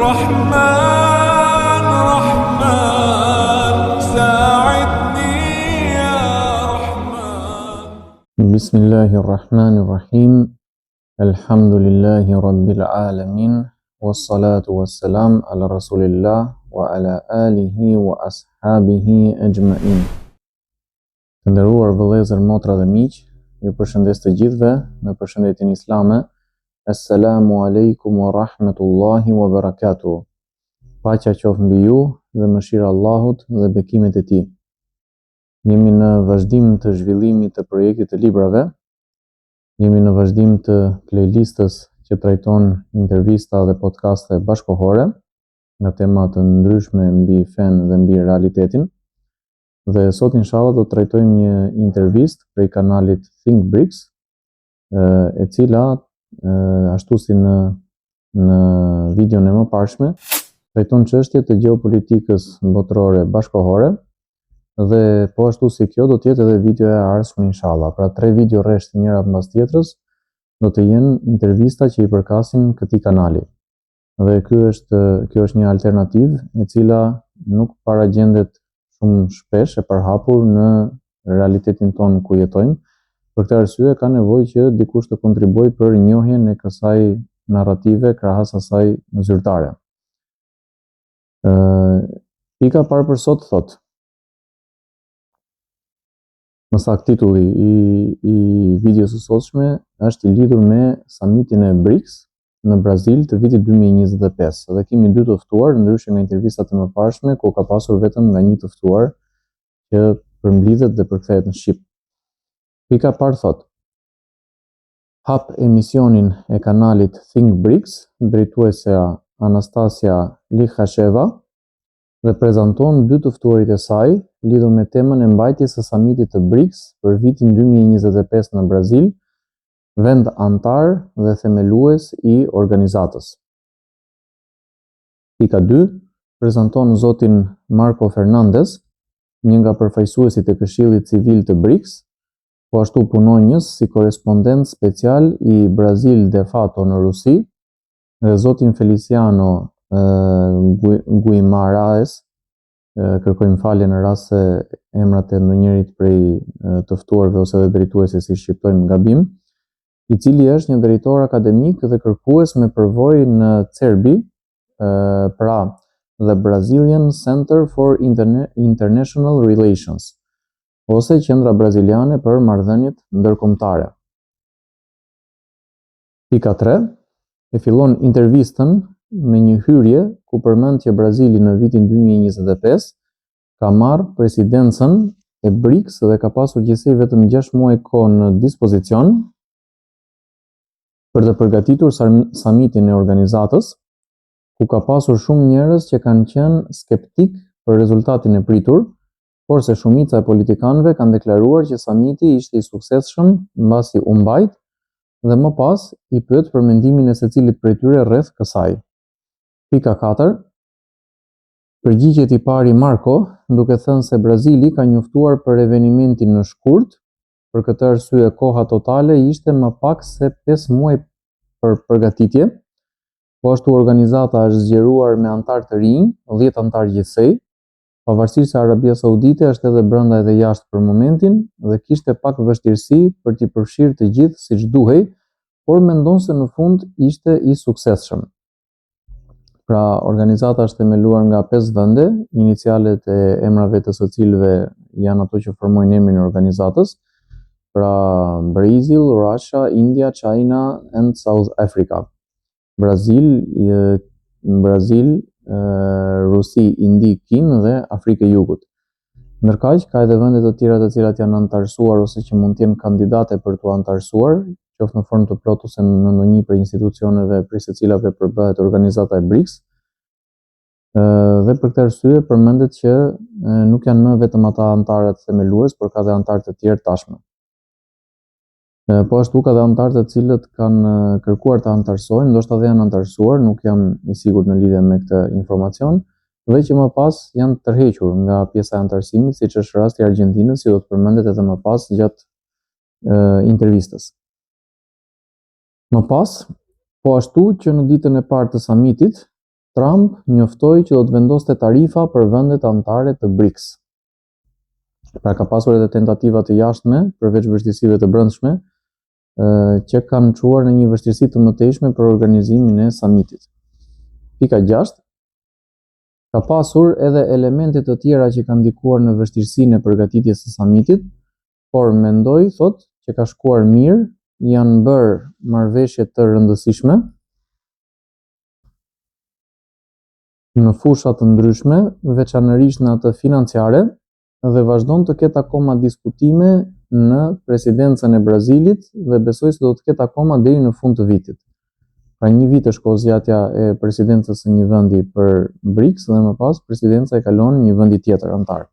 رحمن رحمن ساعدني يا رحمن. بسم الله الرحمن الرحيم الحمد لله رب العالمين والصلاة والسلام على رسول الله وعلى آله وأصحابه أجمعين. Të nderuar vëllezër, motra dhe miq, ju përshëndes të gjithëve me përshëndetjen islame. Esselamu alejkum wa rahmetullahi wa barakatuh. Paqja qoftë mbi ju dhe mëshira e Allahut dhe bekimet e tij. Jemi në vazhdim të zhvillimit të projektit të librave. Jemi në vazhdim të playlistës që trajton intervista dhe podcaste bashkëkohore nga tema të ndryshme mbi fenë dhe mbi realitetin. Dhe sot inshallah do të trajtojmë një intervistë prej kanalit Think Bricks, e cila ashtu si në në videon e mëparshme trajton çështje të gjeopolitikës botërore bashkëkohore dhe po ashtu si kjo do të jetë edhe videoja e ardhshme inshallah. Pra tre video rresht njëra mbas tjetrës do të jenë intervista që i përkasin këtij kanali. Dhe ky është kjo është një alternativë e cila nuk paragjendet shumë shpesh e përhapur në realitetin tonë ku jetojmë. Për këtë arsye ka nevojë që dikush të kontribuojë për njohjen e kësaj narrative krahas asaj zyrtare. Ë pika e parë për sot thotë Më saktë titulli i i videos së sotshme është i lidhur me samitin e BRICS në Brazil të vitit 2025 dhe kemi dy të ftuar, ndryshe nga intervistat e mëparshme ku ka pasur vetëm nga një të ftuar që përmblidhet dhe përkthehet në shqip. Pika e parë thotë: Hap emisionin e kanalit Think BRICS, drejtuesja Anastasia Likhacheva dhe prezanton dy të ftuarit e saj lidhur me temën e mbajtjes së samitit të BRICS për vitin 2025 në Brazil, vend anëtar dhe themelues i organizatës. Pika 2, prezanton zotin Marco Fernandez, një nga përfaqësuesit e Këshillit Civil të BRICS, po ashtu punonjës si korrespondent special i Brazil de Fato në Rusi, dhe zotin Feliciano Guimaraes, kërkojmë falje në rast se emrat e ndonjërit prej të ftuarve ose edhe drejtueses i shqiptojmë gabim, i cili është një drejtor akademik dhe kërkues me përvojë në CERBI, pra The Brazilian Center for International Relations, ose Qendra Braziliane për Marrëdhëniet Ndërkombëtare. Pika 3, e fillon intervistën me një hyrje ku përmend që Brazili në vitin 2025 ka marrë presidencën e BRICS dhe ka pasur gjithsej vetëm 6 muaj kohë në dispozicion për të përgatitur samitin e organizatës, ku ka pasur shumë njerëz që kanë qenë skeptik për rezultatin e pritur, por se shumica e politikanëve kanë deklaruar që samiti ishte i suksesshëm mbasi u mbajt dhe më pas i pyet për mendimin e secilit prej tyre rreth kësaj. Pika 4. Përgjigjet i pari Marco, duke thënë se Brazili ka njoftuar për evenimentin në shkurt, për këtë arsye koha totale ishte më pak se 5 muaj për përgatitje. Po ashtu organizata është zgjeruar me anëtarë të rinj, 10 anëtarë gjithsej, pavarësisht se Arabia Saudite është edhe brenda edhe jashtë për momentin dhe kishte pak vështirësi për t'i përfshirë të gjithë siç duhej, por mendon se në fund ishte i suksesshëm. Pra, organizata është themeluar nga 5 vende, inicialet e emrave të së cilëve janë ato që formojnë emrin e organizatës, pra Brazil, Russia, India, China and South Africa. Brazil, Brazil, Rusi, Indi, Kinë dhe Afrikë e Jugut. Ndërkaq, ka edhe vende të tjera të cilat janë anëtarësuar ose që mund të jenë kandidate për t'u anëtarësuar, qoftë në formë të plotë ose në ndonjë prej institucioneve prej së cilave përbëhet organizata e BRICS. Dhe për këtë arsye përmendet që nuk janë më vetëm ata anëtarët themelues, por ka dhe anëtarë të tjerë tashmë. Po ashtu ka dhe anëtarë të cilët kanë kërkuar të anëtarësohen, ndoshta dhe janë anëtarësuar, nuk jam i sigurt në lidhje me këtë informacion, dhe që më pas janë tërhequr nga pjesa e anëtarësimit, siç është rasti i Argjentinës, që do të përmendet edhe më pas gjatë intervistës. Më pas, po ashtu që në ditën e parë të samitit, Trump njoftoi që do të vendoste tarifa për vendet anëtare të BRICS. Pra ka pasur edhe tentativa të jashtme, përveç vështirësive të brendshme, që kanë çuar në një vështirësi të mëtejshme për organizimin e samitit. Pika 6. Ka pasur edhe elemente të tjera që kanë ndikuar në vështirësinë e përgatitjes së samitit, por mendoj, thotë, që ka shkuar mirë, janë bërë marrëveshje të rëndësishme në fusha të ndryshme, veçanërisht në atë financiare, dhe vazhdon të ketë akoma diskutime në presidencën e Brazilit dhe besoj se do të ketë akoma deri në fund të vitit. Pra një vit është kohëzgjatja e presidencës së një vendi për BRICS dhe më pas presidenca i kalon një vendi tjetër anëtar.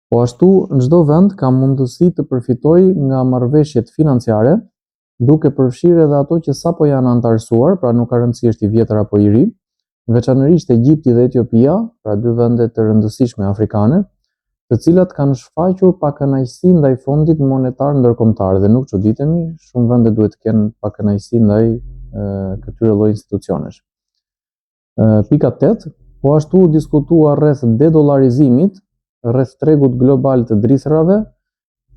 Po ashtu, çdo vend ka mundësi të përfitojë nga marrëveshjet financiare, duke përfshirë edhe ato që sapo janë anëtarësuar, pra nuk ka rëndësi është i vjetër apo i ri, veçanërisht Egjipti dhe Etiopia, pra dy vende të rëndësishme afrikane, të cilat kanë shfaqur pakënaqësi ndaj Fondit Monetar Ndërkombëtar dhe nuk çuditemi, shumë vende duhet të kenë pakënaqësi ndaj këtyre lloj institucionesh. Pika 8, po ashtu u diskutua rreth dedollarizimit, rreth tregut global të drithërave,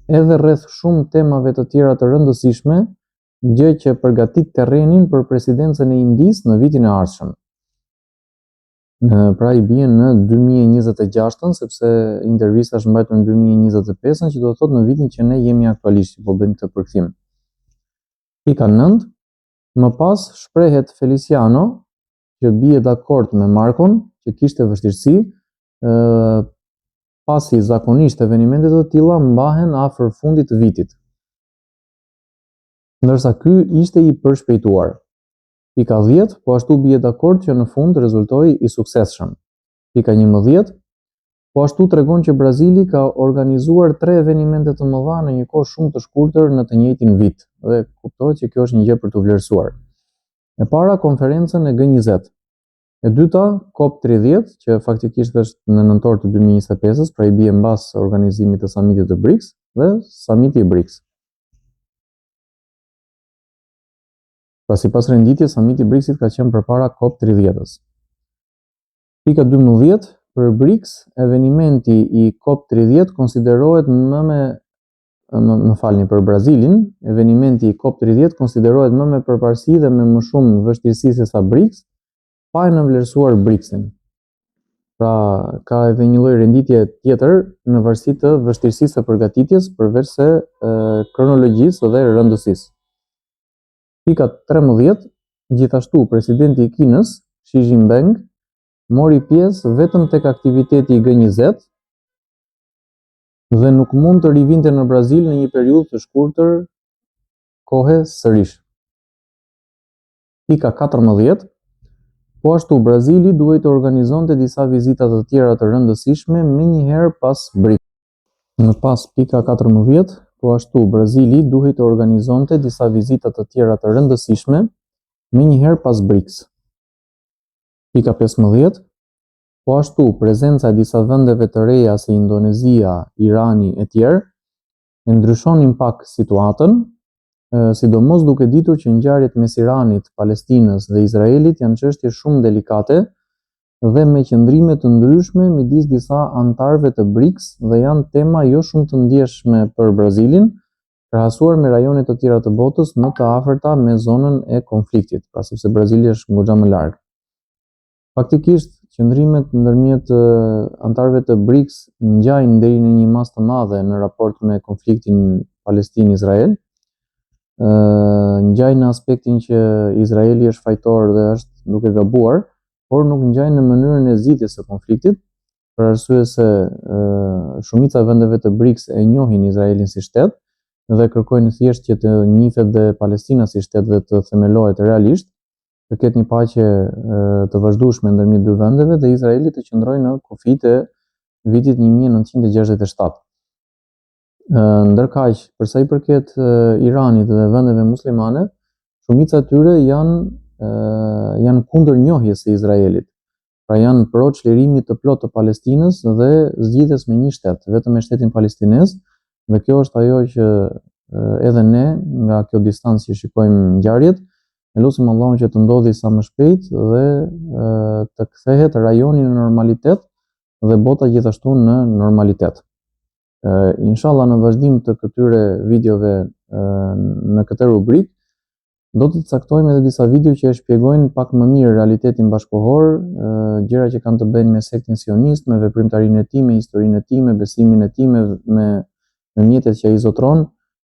edhe rreth shumë temave të tjera të rëndësishme, gjë që përgatit terrenin për presidencën e Indisë në vitin e ardhshëm. Pra i bie në 2026-ën, sepse intervista është mbajtur në 2025-ën, që do të thotë në vitin që ne jemi aktualisht, që po bëjmë këtë përkthim. Pika 9, më pas shprehet Feliciano, që bie dakord me Markon, që kishte vështirësi, pasi zakonisht evenimente të tilla mbahen afër fundit të vitit. Ndërsa ky ishte i përshpejtuar. Pika 10, po ashtu bie dakord që në fund rezultoi i suksesshëm. Pika 11, po ashtu tregon që Brazili ka organizuar tre evenimente të mëdha në një kohë shumë të shkurtër në të njëjtin vit dhe kuptohet që kjo është një gjë për t'u vlerësuar. E para, konferencën e G20. E dyta, COP30, që faktikisht është në nëntor të 2025-ës, pra i bie mbas organizimit të samitit të BRICS dhe samiti i BRICS. Pra sipas renditjes, samiti i BRICS-it ka qenë përpara COP30-ës. Pika 12, për BRICS, evenimenti i COP30 konsiderohet më me më, më falni për Brazilin, evenimenti i COP30 konsiderohet më me përparësi dhe me më shumë vështirësi se sa BRICS, pa e nënvlerësuar BRICS-in. Pra, ka edhe një lloj renditje tjetër në varësi të vështirësisë së përgatitjes, përveç se kronologjisë dhe rëndësisë. Pika 13, gjithashtu presidenti i Kinës, Xi Jinping, mori pjesë vetëm tek aktiviteti i G20 dhe nuk mund të rivinte në Brazil në një periudhë të shkurtër kohe sërish. Pika 14, po ashtu Brazili duhej të organizonte disa vizita të tjera të rëndësishme menjëherë pas BRICS. Më pas pika 14, po ashtu Brazili duhej të organizonte disa vizita të tjera të rëndësishme menjëherë pas BRICS. Pika 15, Po ashtu, prezenca e disa vendeve të reja si Indonezia, Irani e tjerë, e ndryshonin pak situatën, sidomos duke ditur që ngjarjet mes Iranit, Palestinës dhe Izraelit janë çështje shumë delikate dhe me qëndrime të ndryshme midis disa anëtarëve të BRICS dhe janë tema jo shumë të ndjeshme për Brazilin, krahasuar me rajone të tjera të botës më të afërta me zonën e konfliktit, pra sepse Brazili është goxha më larg. Faktikisht, qëndrimet ndërmjet anëtarëve të BRICS ngjajnë deri në një masë të madhe në raport me konfliktin Palestinë-Izrael. Ngjajnë në aspektin që Izraeli është fajtor dhe është duke gabuar, por nuk ngjajnë në mënyrën e zgjidhjes së konfliktit, për arsye se shumica e vendeve të BRICS e njohin Izraelin si shtet dhe kërkojnë thjesht që të njihet dhe Palestina si shtet dhe të themelohet realisht, të ketë një paqe të vazhdueshme ndërmjet dy vendeve dhe Izraeli të qëndrojë në kufijtë e vitit 1967. Ndërkaq, për sa i përket Iranit dhe vendeve muslimane, shumica e tyre janë janë kundër njohjes së Izraelit. Pra janë pro çlirimit të plotë të Palestinës dhe zgjidhjes me një shtet, vetëm me shtetin palestinez, dhe kjo është ajo që edhe ne nga kjo distancë që shikojmë ngjarjet, E lusim Allahun që të ndodhi sa më shpejt dhe të kthehet rajoni në normalitet dhe bota gjithashtu në normalitet. Inshallah në vazhdim të këtyre videove në këtë rubrikë do të caktojmë edhe disa video që e shpjegojnë pak më mirë realitetin bashkëkohor, gjëra që kanë të bëjnë me sektin sionist, me veprimtarinë e tij, me historinë e tij, me besimin e tij, me me me mjetet që ai zotëron,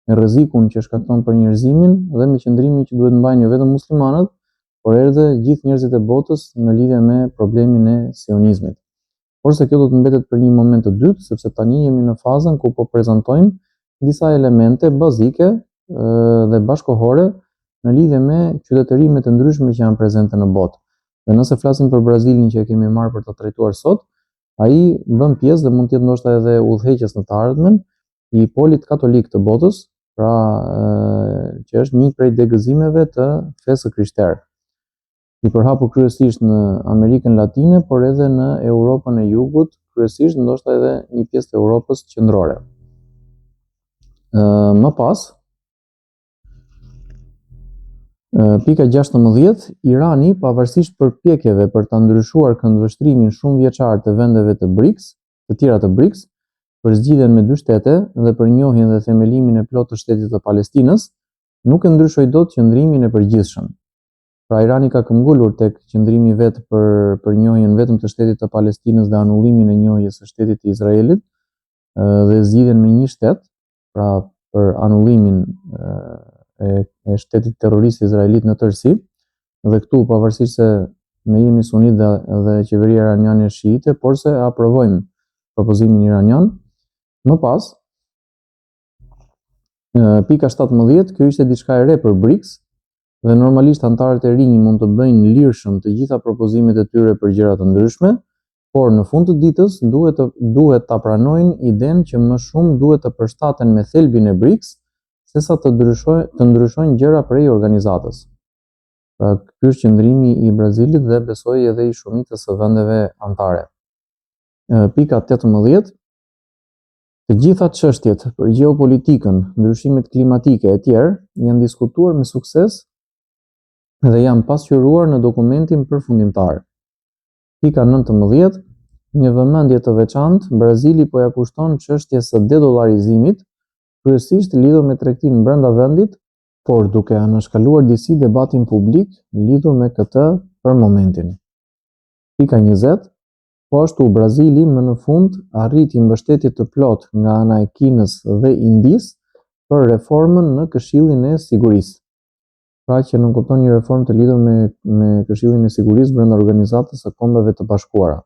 me rrezikun që shkakton për njerëzimin dhe me qëndrimin që duhet mbajnë jo vetëm muslimanët, por edhe gjithë njerëzit e botës në lidhje me problemin e sionizmit. Porse kjo do të mbetet për një moment të dytë, sepse tani jemi në fazën ku po prezantojmë disa elemente bazike dhe bashkëkohore në lidhje me qytetërimet e ndryshme që janë prezente në botë. Dhe nëse flasim për Brazilin që e kemi marrë për ta trajtuar sot, ai bën pjesë dhe mund të jetë ndoshta edhe udhëheqës në të ardhmen i polit katolik të botës, pra që është një prej degëzimeve të fesë së krishterë. I përhapur kryesisht në Amerikën Latine, por edhe në Europën e Jugut, kryesisht ndoshta edhe një pjesë të Europës Qendrore. Më pas, Pika 16, Irani, pavarësisht përpjekjeve për ta ndryshuar këndvështrimin shumëvjeçar të vendeve të BRICS, të tjera të BRICS, për zgjidhjen me dy shtete dhe për njohjen dhe themelimin e plotë të shtetit të Palestinës, nuk e ndryshoi dot qëndrimin e përgjithshëm. Pra Irani ka këmbgulur tek qëndrimi i vet për për njohjen vetëm të shtetit të Palestinës dhe anullimin e njohjes së shtetit të Izraelit dhe zgjidhjen me një shtet, pra për anullimin e, e shtetit terrorist izraelit në tërësi, dhe këtu pavarësisht se ne jemi sunit dhe, dhe qeveria iraniane është shiite, porse e aprovojmë propozimin iranian. Më pas, pika 17, kjo ishte diçka e re për BRICS, dhe normalisht anëtarët e rinj mund të bëjnë lirshëm të gjitha propozimet e tyre për gjëra të ndryshme, por në fund të ditës duhet të duhet ta pranojnë idenë që më shumë duhet të përshtaten me thelbin e BRICS sesa të ndryshojnë të ndryshojnë gjëra prej organizatës. Pra, ky është qëndrimi i Brazilit dhe besoj edhe i shumicës së vendeve anëtare. Pika 18 Të gjitha çështjet për gjeopolitikën, ndryshimet klimatike e tjerë janë diskutuar me sukses dhe janë pasqyruar në dokumentin përfundimtar. Pika 19, Një vëmendje të veçantë Brazili po ia kushton çështjes së dedollarizimit, kryesisht lidhur me tregtinë brenda vendit, por duke anashkaluar disi debatin publik lidhur me këtë për momentin. Pika 20, Po ashtu, Brazili më në fund arriti mbështetje të plotë nga ana e Kinës dhe Indisë për reformën në Këshillin e Sigurisë. Pra që nënkupton një reformë të lidhur me me Këshillin e Sigurisë brenda Organizatës së Kombeve të Bashkuara.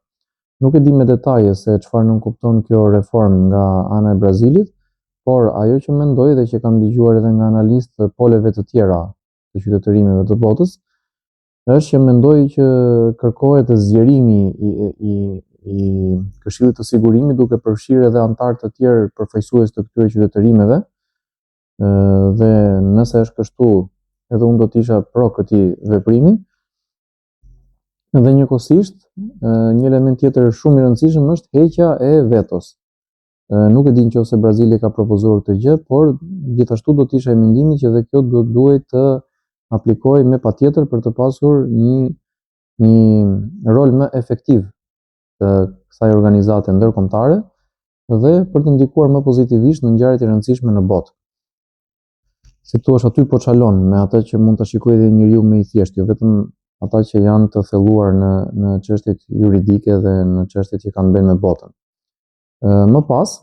Nuk e di me detaje se çfarë nënkupton kjo reformë nga ana e Brazilit, por ajo që mendoj dhe që kam dëgjuar edhe nga analistë të poleve të tjera të qytetërimeve të botës, është që mendoj që kërkohet zgjerimi i, i, i Këshillit të Sigurimit duke përfshirë edhe anëtarë të tjerë përfaqësues të këtyre qytetërimeve. Dhe nëse është kështu, edhe unë do të isha pro këtij veprimi. Dhe njëkohësisht, një element tjetër shumë i rëndësishëm është heqja e vetos. Nuk e di nëse Brazili ka propozuar këtë gjë, por gjithashtu do të isha i mendimit që dhe kjo do të duhej të aplikohej me patjetër për të pasur një një rol më efektiv të kësaj organizate ndërkombëtare dhe për të ndikuar më pozitivisht në ngjarjet e rëndësishme në botë. Si thua aty po çalon me atë që mund ta shikojë edhe njeriu më i thjeshtë, jo vetëm ata që janë të thelluar në në çështjet juridike dhe në çështjet që kanë të bëjnë me botën. Më pas,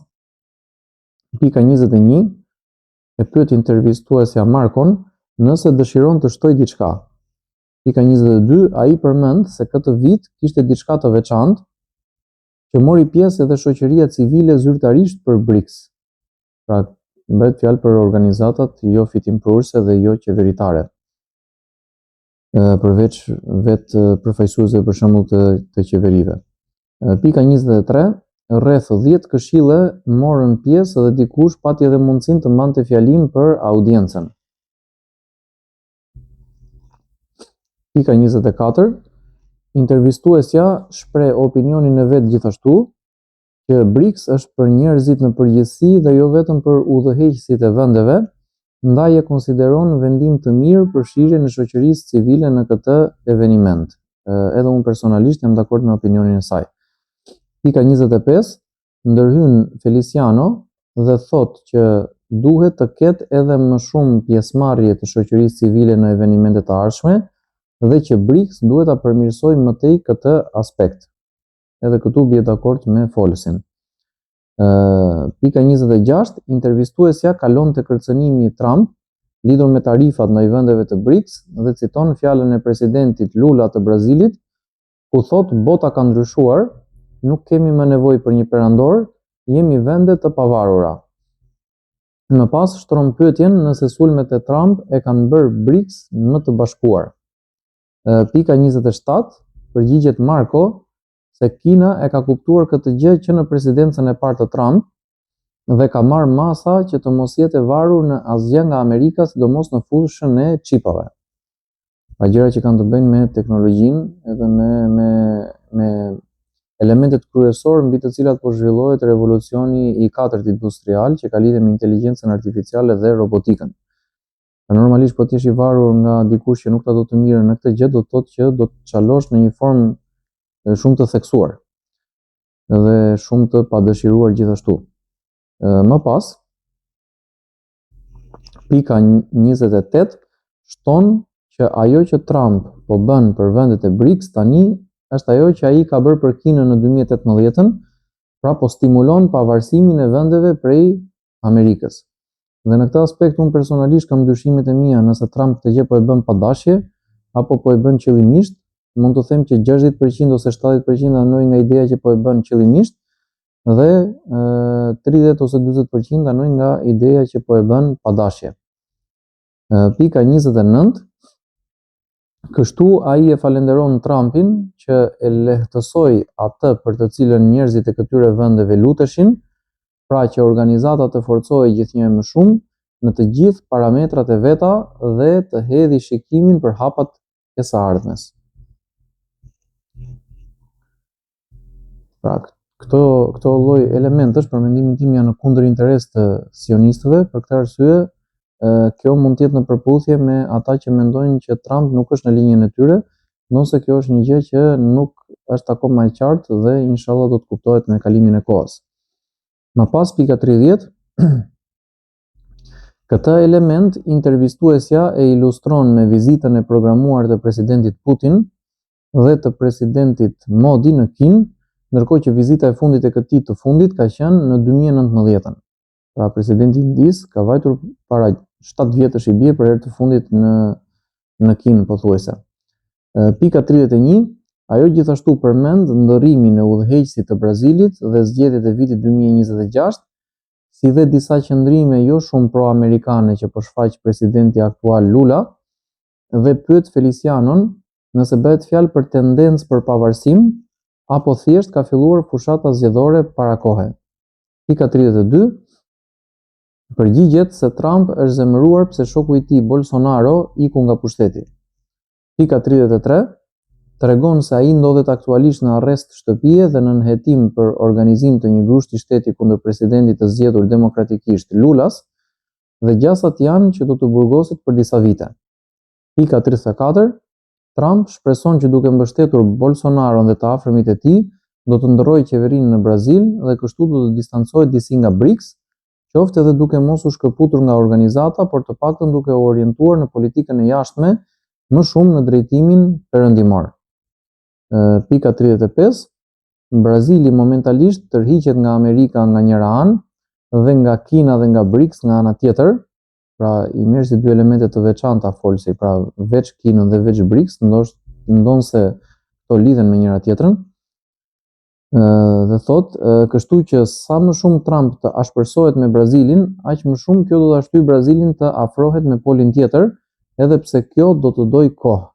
pika 21, e pyet intervistuesja Markon nëse dëshiron të shtojë diçka. Pika 22, ai përmend se këtë vit kishte diçka të veçantë që mori pjesë edhe shoqëria civile zyrtarisht për BRICS. Pra, bëhet fjalë për organizatat jo fitimprurëse dhe jo qeveritare. Përveç vetë përfaqësuesve për shembull të të qeverive. Pika 23, rreth 10 këshille morën pjesë dhe dikush pati edhe mundësinë të mbante fjalim për audiencën. Pika 24, intervistuesja shpreh opinionin e vet gjithashtu që BRICS është për njerëzit në përgjithësi dhe jo vetëm për udhëheqësit e vendeve. ndaj e konsideron vendim të mirë përfshirjen e shoqërisë civile në këtë eveniment. Edhe unë personalisht jam dakord me opinionin e saj. Pika 25, ndërhyn Feliciano dhe thotë që duhet të ketë edhe më shumë pjesëmarrje të shoqërisë civile në evenimente të ardhshme dhe që BRICS duhet ta përmirësojë më tej këtë aspekt. Edhe këtu bie dakord me folësin. Pika 26, intervistuesja kalon te kërcënimi i Trump lidhur me tarifat ndaj vendeve të BRICS dhe citon fjalën e presidentit Lula të Brazilit, ku thotë bota ka ndryshuar, nuk kemi më nevojë për një perandor, jemi vende të pavarura. Më pas shtron pyetjen nëse sulmet e Trump e kanë bërë BRICS më të bashkuar. Pika 27, përgjigjet Marco se Kina e ka kuptuar këtë gjë që në presidencën e parë të Trump dhe ka marrë masa që të mos jetë e varur në asgjë nga Amerika, sidomos në fushën e çipave. Pra gjëra që kanë të bëjnë me teknologjinë edhe me me me elementet kryesor mbi të cilat po zhvillohet revolucioni i katërt industrial që ka lidhje me inteligjencën artificiale dhe robotikën. Pra normalisht po të jesh i varur nga dikush që nuk ta do të mirën në këtë gjë, do të thotë që do të çalosh në një formë shumë të theksuar dhe shumë të padëshiruar gjithashtu. Më pas, pika 28 shton që ajo që Trump po bën për vendet e BRICS tani është ajo që ai ka bërë për Kinën në 2018-ën, pra po stimulon pavarësimin e vendeve prej Amerikës. Dhe në këtë aspekt unë personalisht kam dyshimet e mia nëse Trump këtë gjë po e bën pa dashje apo po e bën qëllimisht, mund të them që 60% ose 70% anoj nga ideja që po e bën qëllimisht dhe 30 ose 40% anoj nga ideja që po e bën pa dashje. Pika 29 Kështu ai e falënderon Trumpin që e lehtësoi atë për të cilën njerëzit e këtyre vendeve luteshin, pra që organizata të forcohej gjithnjë e më shumë në të gjithë parametrat e veta dhe të hedhi shikimin për hapat e së ardhmes. Pra, këto këto lloj elementësh për mendimin tim janë në kundër interes të sionistëve, për këtë arsye kjo mund të jetë në përputhje me ata që mendojnë që Trump nuk është në linjën e tyre, ndonëse kjo është një gjë që nuk është akoma e qartë dhe inshallah do të kuptohet me kalimin e kohës. Më pas pika 30 Këtë element intervistuesja e ilustron me vizitën e programuar të presidentit Putin dhe të presidentit Modi në Kinë, ndërkohë që vizita e fundit e këtij të fundit ka qenë në 2019-ën. Pra presidenti i Indisë ka vajtur para 7 vjetësh i bie për herë të fundit në në Kinë pothuajse. Pika 31, ajo gjithashtu përmend ndërrimin e udhëheqësit të Brazilit dhe zgjedhjet e vitit 2026, si dhe disa qëndrime jo shumë pro-amerikane që po shfaq presidenti aktual Lula, dhe pyet Felicianon nëse bëhet fjalë për tendencë për pavarësim apo thjesht ka filluar fushata zgjedhore para kohe. Pika 32 Përgjigjet se Trump është zemëruar pse shoku i tij Bolsonaro iku nga pushteti. Pika 33 tregon se ai ndodhet aktualisht në arrest shtëpie dhe nën hetim për organizim të një grushti shteti kundër presidentit të zgjedhur demokratikisht Lulas dhe gjasat janë që do të burgoset për disa vite. Pika 34 Trump shpreson që duke mbështetur Bolsonaron dhe të afërmit e tij, do të ndërrojë qeverinë në Brazil dhe kështu do të distancohet disi nga BRICS, qoftë edhe duke mos u shkëputur nga organizata, por të paktën duke u orientuar në politikën e jashtme më shumë në drejtimin perëndimor. Pika 35 Brazili momentalisht tërhiqet nga Amerika nga njëra anë dhe nga Kina dhe nga BRICS nga ana tjetër, pra i merr si dy elemente të veçanta folësi, pra veç Kinën dhe veç BRICS, ndonëse këto lidhen me njëra tjetrën. Dhe thot, kështu që sa më shumë Trump të ashpërsohet me Brazilin, aq më shumë kjo do ta shtyjë Brazilin të afrohet me polin tjetër, edhe pse kjo do të dojë kohë.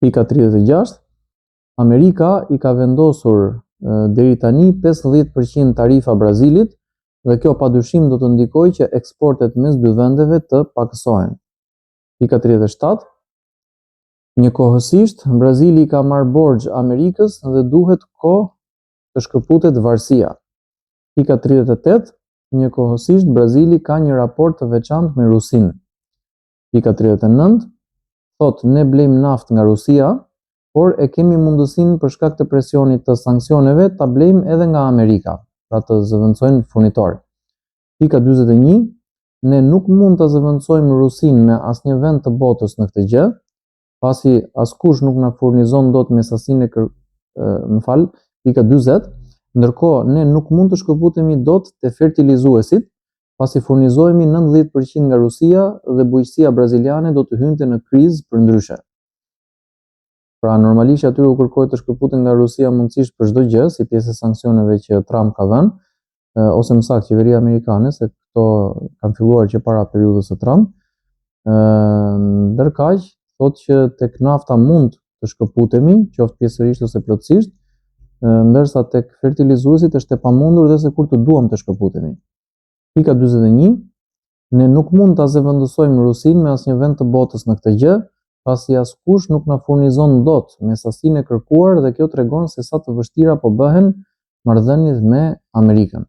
Pika 36. Amerika i ka vendosur deri tani 50% tarifa Brazilit dhe kjo padyshim do të ndikojë që eksportet mes dy vendeve të pakësohen. Pika 37. Njëkohësisht, Brazili i ka marrë borxh Amerikës dhe duhet kohë të shkëputet varësia. Pika 38. Njëkohësisht Brazili ka një raport të veçantë me Rusinë. Pika 39, thotë ne blejmë naftë nga Rusia, por e kemi mundësinë për shkak të presionit të sanksioneve ta blejmë edhe nga Amerika, pra të zëvendësojnë furnitor. Pika 41, ne nuk mund ta zëvendësojmë Rusinë me asnjë vend të botës në këtë gjë, pasi askush nuk na furnizon dot me sasinë e kër... më fal, pika 40, ndërkohë ne nuk mund të shkëputemi dot te fertilizuesit, pasi furnizohemi 90% nga Rusia dhe bujqësia braziliane do të hynte në krizë përndryshe. Pra normalisht atyre u kërkohet të shkëputen nga Rusia mundësisht për çdo gjë, si pjesë e sanksioneve që Trump ka vënë, ose më saktë qeveria amerikane, se këto kanë filluar që para periudhës së Trump. Ndërkaq, thotë që tek nafta mund të shkëputemi, qoftë pjesërisht ose plotësisht, ndërsa tek fertilizuesit është e pamundur dhe se kur të duam të shkëputemi. Pika 41, ne nuk mund ta zëvendësojmë Rusinë me asnjë vend të botës në këtë gjë, pasi askush nuk na furnizon dot me sasinë e kërkuar dhe kjo tregon se sa të vështira po bëhen marrëdhëniet me Amerikën.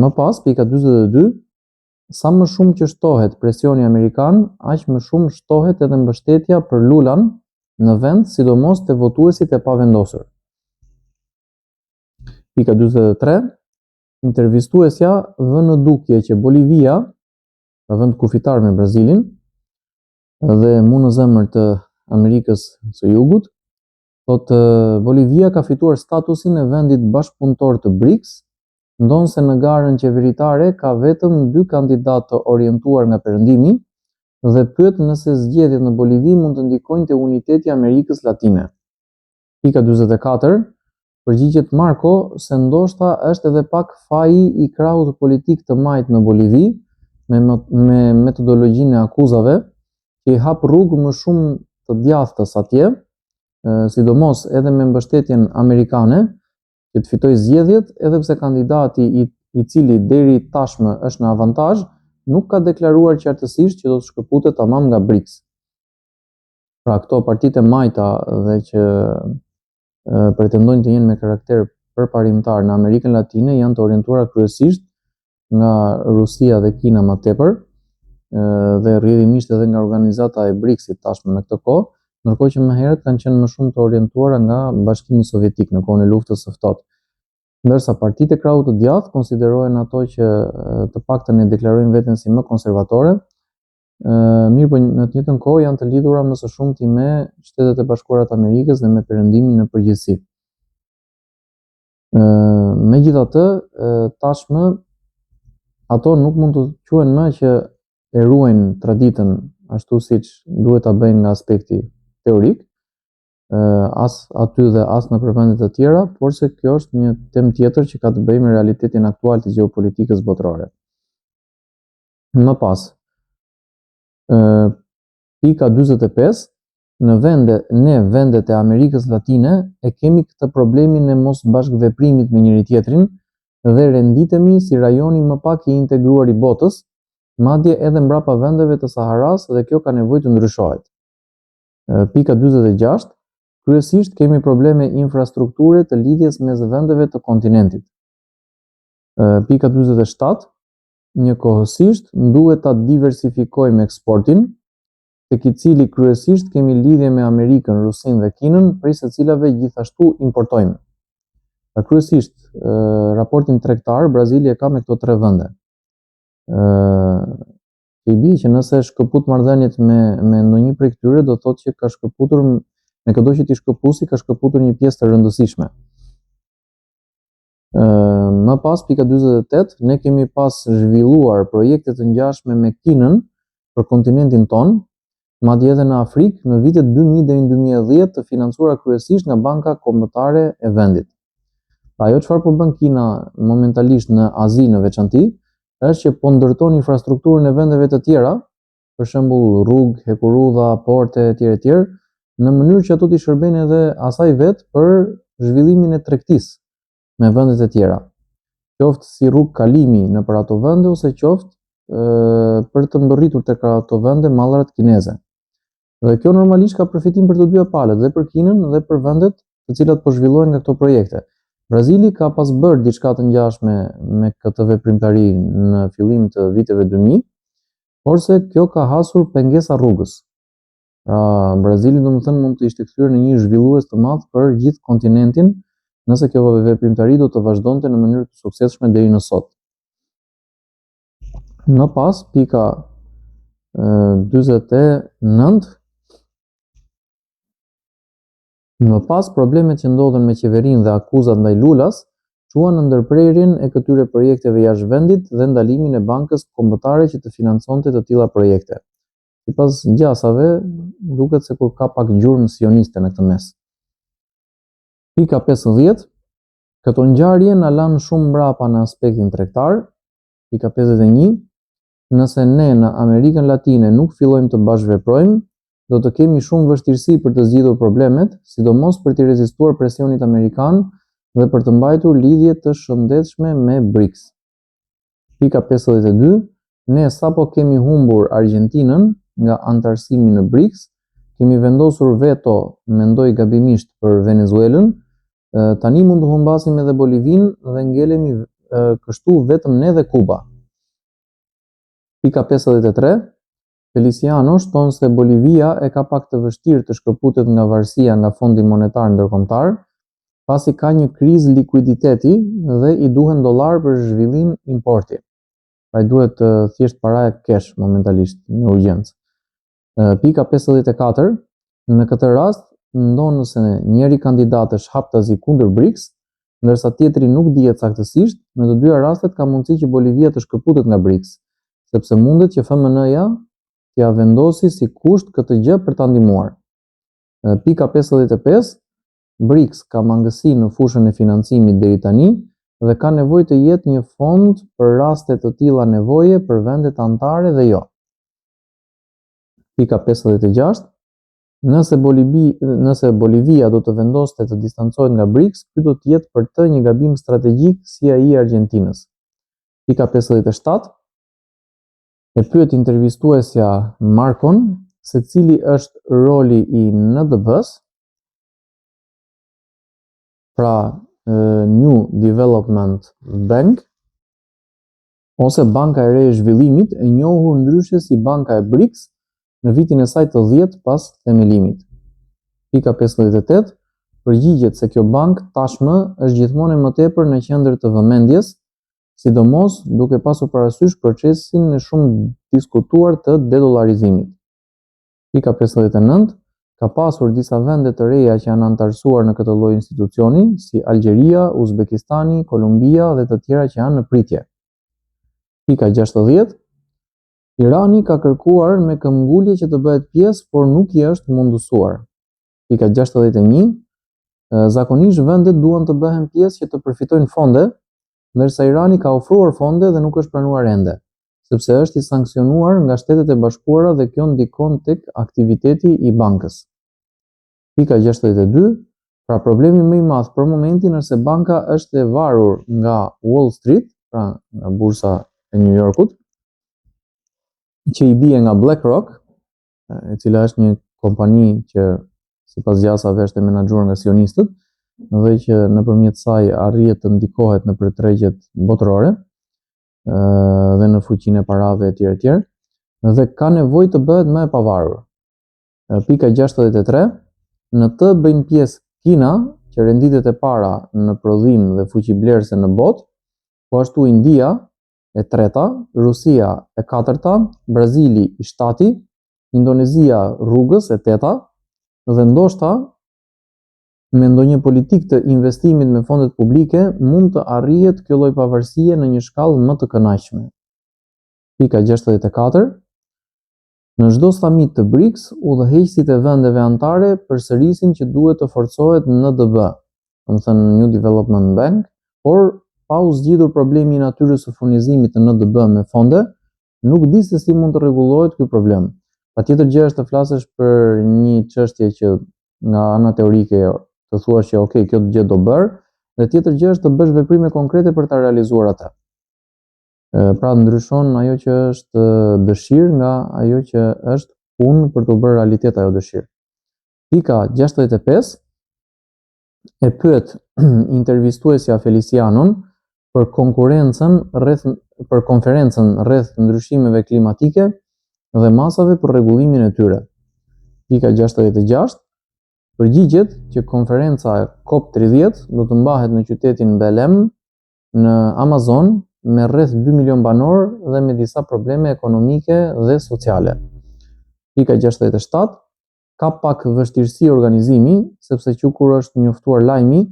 Më pas, pika 42, sa më shumë që shtohet presioni amerikan, aq më shumë shtohet edhe mbështetja për Lulan në vend, sidomos te votuesit e pavendosur. Pika 43, intervistuesja vë në dukje që Bolivia, pra vend kufitar me Brazilin, dhe mu në zemër të Amerikës së Jugut, thotë Bolivia ka fituar statusin e vendit bashkëpunëtor të BRICS, ndonëse në garën qeveritare ka vetëm dy kandidatë të orientuar nga perëndimi dhe pyet nëse zgjedhjet në Bolivi mund të ndikojnë te uniteti i Amerikës Latine. Pika 44, përgjigjet Marco se ndoshta është edhe pak faji i krahut politik të majtë në Bolivi, me, me metodologjinë e akuzave, që i hap rrugë më shumë të djathtës atje, sidomos edhe me mbështetjen amerikane, që të fitojë zgjedhjet, edhe pse kandidati i, i cili deri tashmë është në avantazh, nuk ka deklaruar qartësisht që do të shkëputet tamam nga BRICS. Pra këto partitë e majta dhe që pretendojnë të jenë me karakter përparimtar në Amerikën Latine janë të orientuara kryesisht nga Rusia dhe Kina më tepër dhe rrjedhimisht edhe nga organizata e BRICS-it tashmë në këtë kohë, ndërkohë që më herët kanë qenë më shumë të orientuara nga Bashkimi Sovjetik në kohën e luftës së ftohtë. Ndërsa partitë e krahut të djathtë konsiderohen ato që të paktën e deklarojnë veten si më konservatore, Mirëpo në të njëjtën kohë janë të lidhura më së shumti me Shtetet e Bashkuara të Amerikës dhe me Perëndimin në përgjithësi. Megjithatë, tashmë ato nuk mund të quhen më që e ruajnë traditën ashtu siç duhet ta bëjnë nga aspekti teorik, as aty dhe as nëpër vende të tjera, porse kjo është një temë tjetër që ka të bëjë me realitetin aktual të gjeopolitikës botërore. Më pas, pika 45, në vende, ne vendet e Amerikës Latine e kemi këtë problemin e mos bashkëveprimit me njëri tjetrin dhe renditemi si rajoni më pak i integruar i botës, madje edhe mbrapa vendeve të Saharasë dhe kjo ka nevojë të ndryshohet. Pika 46, kryesisht kemi probleme infrastrukture të lidhjes mes vendeve të kontinentit. Pika 47, Njëkohësisht, duhet ta diversifikojmë eksportin, tek i cili kryesisht kemi lidhje me Amerikën, Rusinë dhe Kinën, prej së cilave gjithashtu importojmë. Pra kryesisht, raportin tregtar Brazili e ka me këto tre vende. Ë i bie që nëse shkëput marrëdhëniet me me ndonjë prej këtyre, do të thotë që ka shkëputur me këdo që t'i shkëpusi, ka shkëputur një pjesë të rëndësishme. Më pas, pika 48, ne kemi pas zhvilluar projekte të ngjashme me Kinën për kontinentin tonë, madje edhe në Afrikë, në vitet 2000 deri në 2010 të financuara kryesisht nga Banka Kombëtare e vendit. Pra ajo çfarë po bën Kina momentalisht në Azi në veçanti, është që po ndërton infrastrukturën e vendeve të tjera, për shembull rrugë, hekurudha, porte etj etj, në mënyrë që ato t'i shërbejnë edhe asaj vetë për zhvillimin e tregtisë me vendet e tjera. Qoftë si rrugë kalimi nëpër ato vende ose qoftë për të mbërritur tek ato vende mallrat kineze. Dhe kjo normalisht ka përfitim për të dyja palët, dhe për Kinën dhe për vendet të cilat po zhvillohen nga këto projekte. Brazili ka pas bërë diçka të ngjashme me këtë veprimtari në fillim të viteve 2000, porse kjo ka hasur pengesa rrugës. Pra, Brazili domethënë mund të ishte kthyer në një zhvillues të madh për gjithë kontinentin, nëse kjo veprimtari do të vazhdonte në mënyrë të suksesshme deri në sot. Më pas, pika 49, Më pas, problemet që ndodhën me qeverinë dhe akuzat ndaj Lulas çuan në ndërprerjen e këtyre projekteve jashtë vendit dhe ndalimin e Bankës Kombëtare që të financonte të tilla projekte. Sipas gjasave, duket sikur ka pak gjurmë sioniste në këtë mes. Pika 50. Këto ngjarje na lanë shumë mbrapa në aspektin tregtar. Pika 51. Nëse ne në Amerikën Latine nuk fillojmë të bashkëveprojmë, do të kemi shumë vështirësi për të zgjidhur problemet, sidomos për t'i rezistuar presionit amerikan dhe për të mbajtur lidhje të shëndetshme me BRICS. Pika 52, Ne sapo kemi humbur Argjentinën nga anëtarësimi në BRICS, kemi vendosur veto, mendoj gabimisht për Venezuelën, tani mund të humbasim edhe Bolivinë dhe ngelemi kështu vetëm ne dhe Kuba. Pika 53, Feliciano shton se Bolivia e ka pak të vështirë të shkëputet nga varësia nga Fondi Monetar Ndërkombëtar, pasi ka një krizë likuiditeti dhe i duhen dollarë për zhvillim importi. Pra i duhet thjesht para cash momentalisht me urgjencë. Pika 54, në këtë rast, ndonëse njëri kandidat është haptazi kundër BRICS, ndërsa tjetri nuk dihet saktësisht, në të dyja rastet ka mundësi që Bolivia të shkëputet nga BRICS, sepse mundet që FMN-ja t'ia vendosi si kusht këtë gjë për ta ndihmuar. Pika 55, BRICS ka mangësi në fushën e financimit deri tani dhe ka nevojë të jetë një fond për raste të tilla nevoje për vendet anëtare dhe jo. Pika 56, Nëse Bolivi, nëse Bolivia do të vendoste të distancohet nga BRICS, ky do të jetë për të një gabim strategjik si ai i Argjentinës. Pika 57. E pyet intervistuesja Markon se cili është roli i NDB-s, pra New Development Bank, ose Banka e Re e Zhvillimit, e njohur ndryshe si Banka e BRICS, në vitin e saj të 10 pas themelimit. Pika 58, përgjigjet se kjo bankë tashmë është gjithmonë e më tepër në qendër të vëmendjes, sidomos duke pasur parasysh procesin e shumë diskutuar të dedollarizimit. Pika 59, ka pasur disa vende të reja që janë anëtarësuar në këtë lloj institucioni, si Algjeria, Uzbekistani, Kolumbia dhe të tjera që janë në pritje. Pika 60, Irani ka kërkuar me këmbgulje që të bëhet pjesë, por nuk i është mundësuar. Pika 61, zakonisht vendet duan të bëhen pjesë që të përfitojnë fonde, ndërsa Irani ka ofruar fonde dhe nuk është pranuar ende, sepse është i sanksionuar nga Shtetet e Bashkuara dhe kjo ndikon tek aktiviteti i bankës. Pika 62, pra problemi më i madh për momentin është se banka është e varur nga Wall Street, pra nga bursa e New Yorkut, që i bie nga BlackRock, e cila është një kompani që sipas gjasave është e menaxhuar nga sionistët dhe që nëpërmjet saj arrihet të ndikohet nëpër tregjet botërore dhe në fuqinë e parave etj etj dhe ka nevojë të bëhet më e pavarur. Pika 63, në të bëjnë pjesë Kina, që renditet e para në prodhim dhe fuqi blerëse në botë, po ashtu India, e treta, Rusia e katërta, Brazili i shtati, Indonezia rrugës e teta dhe ndoshta me ndonjë politikë të investimit me fondet publike mund të arrihet kjo lloj pavarësie në një shkallë më të kënaqshme. Pika 64. Në çdo samit të BRICS, udhëheqësit e vendeve anëtare përsërisin që duhet të forcohet NDB, domethënë New Development Bank, por pa u zgjidhur problemi i natyrës së furnizimit të NDB me fonde, nuk di se si mund të rregullohet ky problem. Patjetër gjë është të flasësh për një çështje që nga ana teorike të thuash që ok, kjo gjë do bërë, dhe tjetër gjë është të bësh veprime konkrete për ta realizuar atë. Pra ndryshon ajo që është dëshirë nga ajo që është punë për t'u bërë realitet ajo dëshirë. Pika 65. E pyet intervistuesja Felicianon për konkurrencën rreth për konferencën rreth ndryshimeve klimatike dhe masave për rregullimin e tyre. Pika 66. Përgjigjet që konferenca COP30 do të mbahet në qytetin Belem në Amazon me rreth 2 milion banorë dhe me disa probleme ekonomike dhe sociale. Pika 67. Ka pak vështirësi organizimi, sepse që kur është njoftuar lajmi,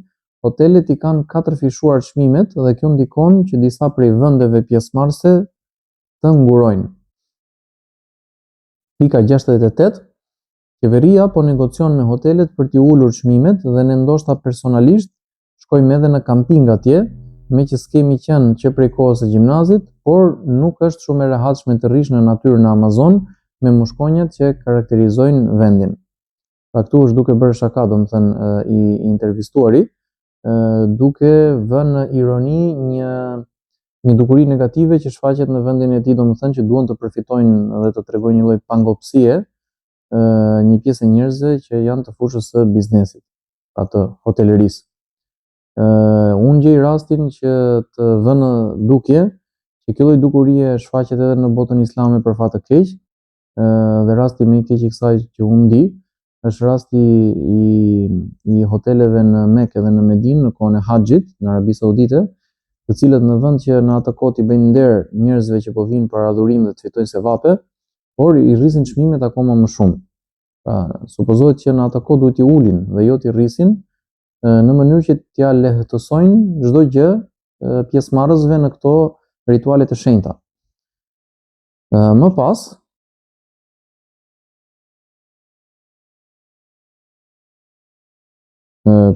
hotelet i kanë katërfishuar çmimet dhe kjo ndikon që disa prej vendeve pjesëmarrëse të ngurojnë. Pika 68. Qeveria po negocion me hotelet për t'i ulur çmimet dhe ne ndoshta personalisht shkojmë edhe në kamping atje, meqë s'kemi qenë që prej kohës së gjimnazit, por nuk është shumë e rehatshme të rrish në natyrë në Amazon me mushkonjat që karakterizojnë vendin. Pra këtu është duke bërë shaka, domethënë i intervistuari, duke vënë në ironi një një dukuri negative që shfaqet në vendin e tij, domethënë që duan të përfitojnë dhe të tregojnë një lloj pangopësie një pjesë e njerëzve që janë të fushës së biznesit, pra të hotelerisë. Uh, unë gjej rastin që të vë në dukje që kjo lloj dukurie shfaqet edhe në botën islame për fat të keq, uh, dhe rasti më i keq i kësaj që unë di, është rasti i, i hoteleve në Mekë dhe në Medinë në kohën e Haxhit në Arabi Saudite, të cilët në vend që në atë kohë t'i bëjnë nder njerëzve që po vijnë për adhurim dhe të fitojnë sevape, por i rrisin çmimet akoma më shumë. Pra, supozohet që në atë kohë duhet t'i ulin dhe jo t'i rrisin në mënyrë që t'ia lehtësojnë çdo gjë pjesëmarrësve në këto rituale të shenjta. Më pas,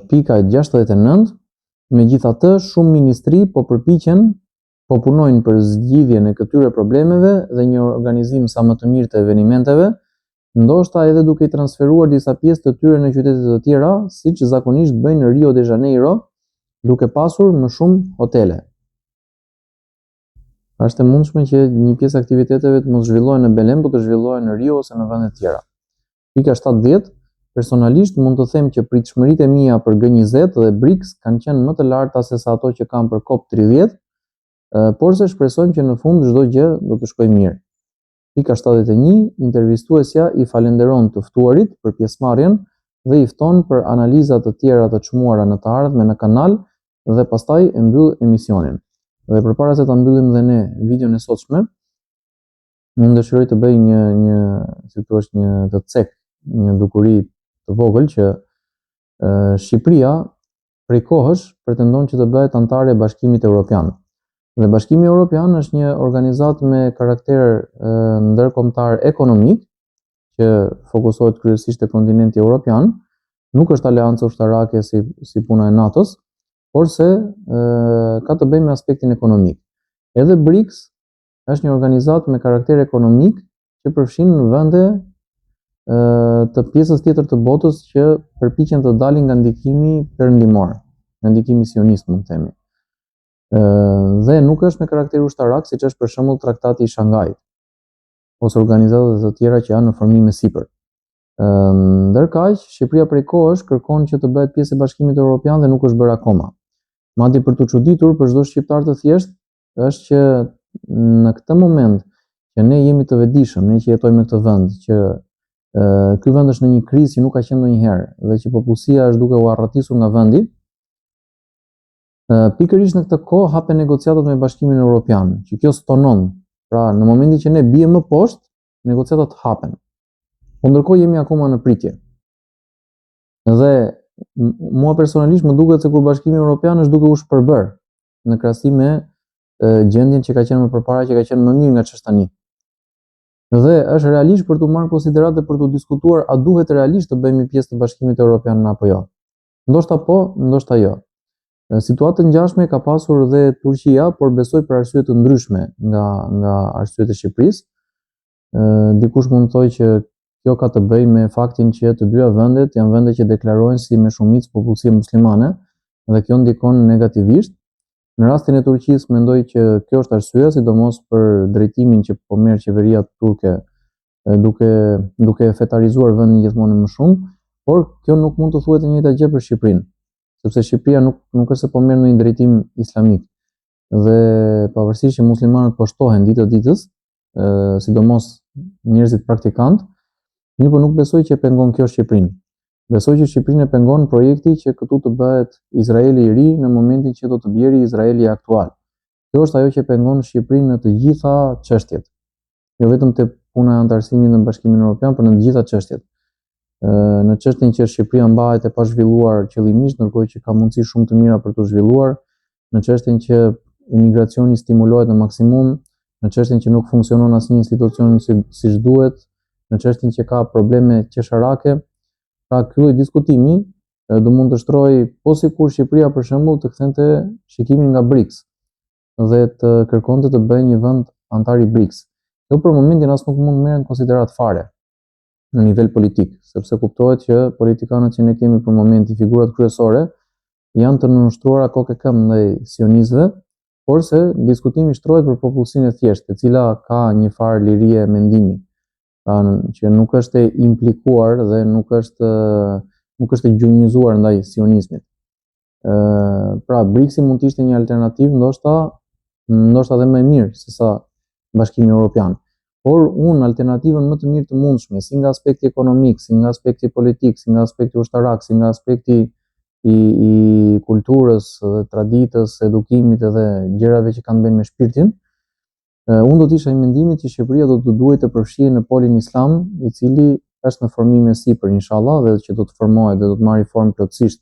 pika 69, megjithatë shumë ministri po përpiqen po punojnë për zgjidhjen e këtyre problemeve dhe një organizim sa më të mirë të evenimenteve, ndoshta edhe duke i transferuar disa pjesë të tyre në qytete të tjera, siç zakonisht bëjnë në Rio de Janeiro, duke pasur më shumë hotele. Është e mundshme që një pjesë e aktiviteteve të mos zhvillohen në Belem, por të zhvillohen në Rio ose në vende të tjera. Pika 70, Personalisht mund të them që pritshmëritë e mia për G20 dhe BRICS kanë qenë më të larta sesa ato që kam për COP30, porse shpresojmë që në fund çdo gjë do të shkojë mirë. Pika 71, Intervistuesja i falenderon të ftuarit për pjesëmarrjen dhe i fton për analiza të tjera të çmuara në të ardhmen në kanal dhe pastaj e mbyll emisionin. Dhe përpara se ta mbyllim dhe ne videon e sotshme, unë dëshiroj të bëj një një, si thua, një të cek, një dukuri të vogël që Shqipëria prej kohësh pretendon që të bëhet anëtare e Bashkimit Evropian. Dhe Bashkimi Evropian është një organizatë me karakter ndërkombëtar ekonomik që fokusohet kryesisht te kontinenti evropian, nuk është aleancë ushtarake si si puna e NATO-s, porse ka të bëjë me aspektin ekonomik. Edhe BRICS është një organizatë me karakter ekonomik që përfshin vende të pjesës tjetër të botës që përpiqen të dalin nga ndikimi perëndimor, nga ndikimi sionist, mund të themi. Dhe nuk është me karakter ushtarak, siç është për shembull Traktati i Shangait ose organizata të tjera që janë në formim e sipër. Ndërkaq, Shqipëria prej kohësh kërkon që të bëhet pjesë e Bashkimit Evropian dhe nuk është bërë akoma. Madje për t'u çuditur për çdo shqiptar të thjeshtë, është që në këtë moment që ne jemi të vetëdijshëm, ne që jetojmë në këtë vend, që e, ky vend është në një krizë që nuk ka qenë ndonjëherë dhe që popullsia është duke u arratisur nga vendi, e, pikërisht në këtë kohë hapen negociatat me Bashkimin Evropian, që kjo stonon. Pra, në momentin që ne biem më poshtë, negociatat hapen. Po ndërkohë jemi akoma në pritje. Dhe mua personalisht më duket se kur Bashkimi Evropian është duke u shpërbërë në krahasim me gjendjen që ka qenë më përpara, që ka qenë më mirë nga ç'është tani. Dhe është realisht për t'u marrë konsideratë dhe për t'u diskutuar a duhet realisht të bëhemi pjesë të Bashkimit Evropian apo jo. Ndoshta po, ndoshta jo. Situatë të ngjashme ka pasur dhe Turqia, por besoj për arsye të ndryshme nga nga arsyet e Shqipërisë. Dikush mund të thojë që Kjo ka të bëjë me faktin që të dyja vendet janë vende që deklarohen si me shumicë popullsie muslimane dhe kjo ndikon negativisht. Në rastin e Turqisë mendoj që kjo është arsyeja, sidomos për drejtimin që po merr qeveria turke duke duke fetarizuar vendin gjithmonë më shumë, por kjo nuk mund të thuhet e njëjta gjë për Shqipërinë. Sepse Shqipëria nuk nuk është se po merr ndonjë drejtim islamik. Dhe pavarësisht që muslimanët po shtohen ditë ditës, ë sidomos njerëzit praktikantë, mirëpo nuk besoj që e pengon kjo Shqipërinë. Besoj që Shqipërinë e pengon projekti që këtu të bëhet Izraeli i ri në momentin që do të bjeri Izraeli aktual. Kjo është ajo që e pengon Shqipërinë në të gjitha çështjet. Jo vetëm te puna e anëtarësimit në Bashkimin Evropian, por në të gjitha çështjet. Në çështjen që Shqipëria mbahet e pazhvilluar qëllimisht, ndërkohë që ka mundësi shumë të mira për t'u zhvilluar, në çështjen që emigracioni stimulohet në maksimum, në çështjen që nuk funksionon asnjë institucion si siç duhet, në çështjen që ka probleme qesharake, pra ky lloj diskutimi do mund të shtrohej po sikur Shqipëria për shembull të kthente shikimin nga BRICS dhe të kërkonte të bëhej një vend anëtar i BRICS. Kjo për momentin as nuk mund të merret në konsideratë fare në nivel politik, sepse kuptohet që politikanët që ne kemi për momentin, figurat kryesore, janë të nënshtruara kokë e këmbë ndaj sionistëve, porse diskutimi shtrohet për popullsinë e thjeshtë, e cila ka një farë lirie mendimi, pra që nuk është e implikuar dhe nuk është nuk është e gjunjëzuar ndaj sionizmit. Ë pra BRICS-i mund të ishte një alternativë ndoshta ndoshta edhe më e mirë se sa Bashkimi Evropian. Por unë alternativën më të mirë të mundshme, si nga aspekti ekonomik, si nga aspekti politik, si nga aspekti ushtarak, si nga aspekti i, i kulturës dhe traditës, edukimit edhe gjërave që kanë të bëjnë me shpirtin, unë do të isha i mendimit që Shqipëria do të duhej të përfshihej në polin islam, i cili është në formim e sipër inshallah dhe që do të formohet dhe do të marrë formë plotësisht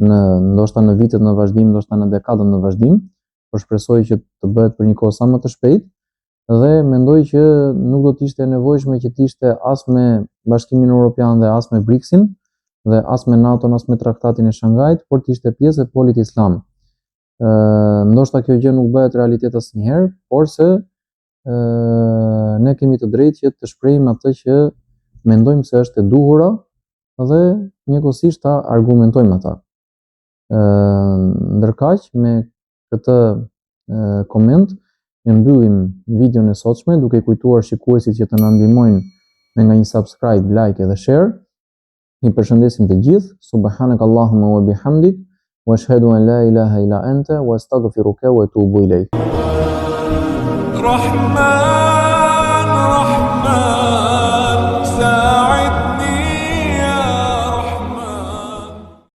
në ndoshta në vitet në vazhdim, ndoshta në dekadën në vazhdim, por shpresoj që të bëhet për një kohë sa më të shpejtë dhe mendoj që nuk do të ishte e nevojshme që të ishte as me Bashkimin Evropian dhe as me BRICS-in dhe as me NATO-n, as me Traktatin e Shangait, por të ishte pjesë e polit islam. Ë ndoshta kjo gjë nuk bëhet realitet asnjëherë, porse ë ne kemi të drejtë që të shprehim atë që mendojmë se është e duhura dhe njëkohësisht ta argumentojmë atë. Ë ndërkaq me këtë koment e mbyllim videon e sotshme duke i kujtuar shikuesit që të na ndihmojnë me nga një subscribe, like edhe share. I përshëndesim të gjithë. Subhanak Allahumma wa bihamdik wa ashhadu an la ilaha illa anta wa astaghfiruka wa atubu ilayk. Rahman.